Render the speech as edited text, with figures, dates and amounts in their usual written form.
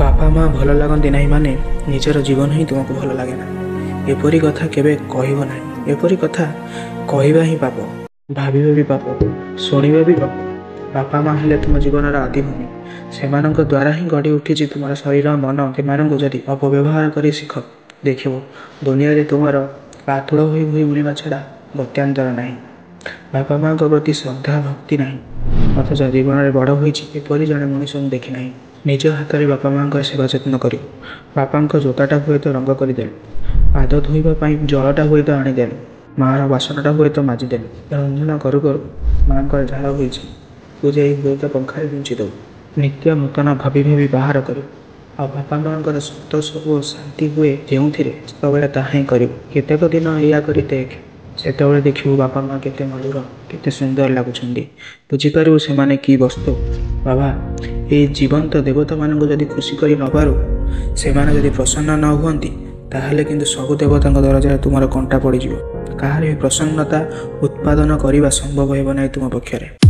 ବାପା ମା ଭଲ ଲାଗନ୍ତି ନାହିଁ ମାନେ ନିଜର ଜୀବନ ହିଁ ତୁମକୁ ଭଲ ଲାଗେ ନା। ଏପରି କଥା କେବେ କହିବ ନାହିଁ। ଏପରି କଥା କହିବା ହିଁ ପାପ, ଭାବିବା ବି ପାପ, ଶୁଣିବା ବି ପାପ। ବାପା ମା ହେଲେ ତୁମ ଜୀବନର ଆଦିଭୂମି। ସେମାନଙ୍କ ଦ୍ୱାରା ହିଁ ଗଢ଼ି ଉଠିଛି ତୁମର ଶରୀର, ମନ। ସେମାନଙ୍କୁ ଯଦି ଅପବ୍ୟବହାର କରି ଶିଖ, ଦେଖିବ ଦୁନିଆରେ ତୁମର ବାତୁଳ ହୋଇ ହୋଇ ବୁଲିବା ଛଡ଼ା ଗତ୍ୟନ୍ତର ନାହିଁ। ବାପା ମାଙ୍କ ପ୍ରତି ଶ୍ରଦ୍ଧା ଭକ୍ତି ନାହିଁ, ଅଥଚ ଜୀବନରେ ବଡ଼ ହୋଇଛି ଏପରି ଜଣେ ମଣିଷ ମୁଁ ଦେଖିନାହିଁ। ନିଜ ହାତରେ ବାପା ମାଙ୍କର ସେବା ଯତ୍ନ କରିବୁ। ବାପାଙ୍କ ଜୋତାଟା ହୁଏତ ରଙ୍ଗ କରିଦେଲୁ, ପାଦ ଧୋଇବା ପାଇଁ ଜଳଟା ହୁଏତ ଆଣିଦେଲୁ, ମାଆର ବାସନଟା ହୁଏତ ମାଜିଦେଲୁ, ରନ୍ଧନ କରୁ କରୁ ମାଆଙ୍କର ଝାଳ ହୋଇଛି, ତୁ ଯାଇ ହୁଏତ ପଙ୍ଖାରେ ବିଞ୍ଚି ଦେବୁ। ନିତ୍ୟ ନୂତନ ଭାବି ଭାବି ବାହାର କରିବୁ। ଆଉ ବାପା ମାଆଙ୍କର ସନ୍ତୋଷ ଓ ଶାନ୍ତି ହୁଏ ଯେଉଁଥିରେ, ସେତେବେଳେ ତାହା ହିଁ କରିବୁ। କେତେକ ଦିନ ଏଇଆ କରି ଦେଖ, ସେତେବେଳେ ଦେଖିବୁ ବାପା ମା କେତେ ମଧୁର, କେତେ ସୁନ୍ଦର ଲାଗୁଛନ୍ତି। ବୁଝିପାରିବୁ ସେମାନେ କି ବସ୍ତୁ। ବାବା, ଏଇ ଜୀବନ୍ତ ଦେବତାମାନଙ୍କୁ ଯଦି ଖୁସି କରି ନ ପାରୁ, ସେମାନେ ଯଦି ପ୍ରସନ୍ନ ନ ହୁଅନ୍ତି, ତାହେଲେ କିନ୍ତୁ ସବୁ ଦେବତାଙ୍କ ଦରଜାରେ ତୁମର କଣ୍ଟା ପଡ଼ିଯିବ। କାହାର ବି ପ୍ରସନ୍ନତା ଉତ୍ପାଦନ କରିବା ସମ୍ଭବ ହେବ ନାହିଁ ତୁମ ପକ୍ଷରେ।